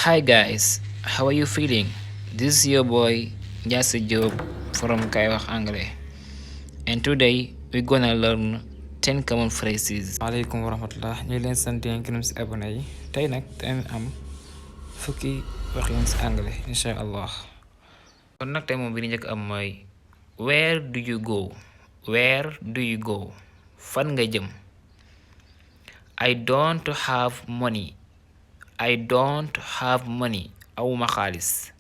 Hi guys, how are you feeling? This is your boy Jasi Job from Kay Wax Anglais, and today we're gonna learn 10 common phrases. Waaleykum wa rahmatullah, ñu leen sant yéen gërëm si abonné yi. Tey nag dañ am fukki waxin si anglais insha allah. Kon nag tey moom bi ñu njëkk am mooy where do you go? Where do you go? Fan nga jëm? I don't have money. I don't have money. Awuma xaalis.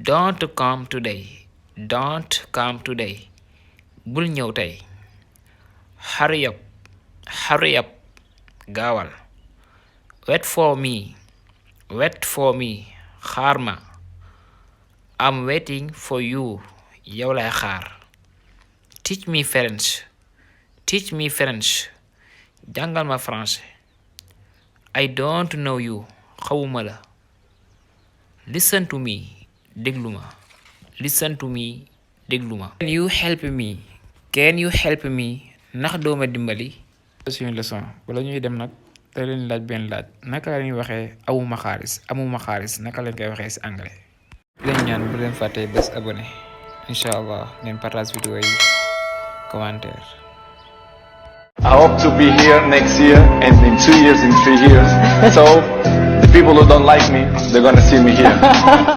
Don't come today. Don't come today. Bul ñëw tey. Hurry up. Hurry up. Gaawal. Wait for me. Wait for me. Xaar ma. I'm waiting for you. Yow lay xaar. Teach me French. Teach me French. Jàngal ma français. I don't know you. Xawuma la. Listen to me. Déglu ma. Listen to me. Déglu ma. Can you help me? Can you help me? Ndax dooma dimbali. Suñu leçon wala ñuy dem nag te leen laaj benn laaj naka la ñuy waxee amuma xaalis naka lañ koy waxee si anglais. Leen ñaan bu leen fàttee bés abonné incha allah ngeen partage vidéo yi commentaire. I hope to be here next year and in 2 years, in 3 years. So the people who don't like me, they're gonna see me here.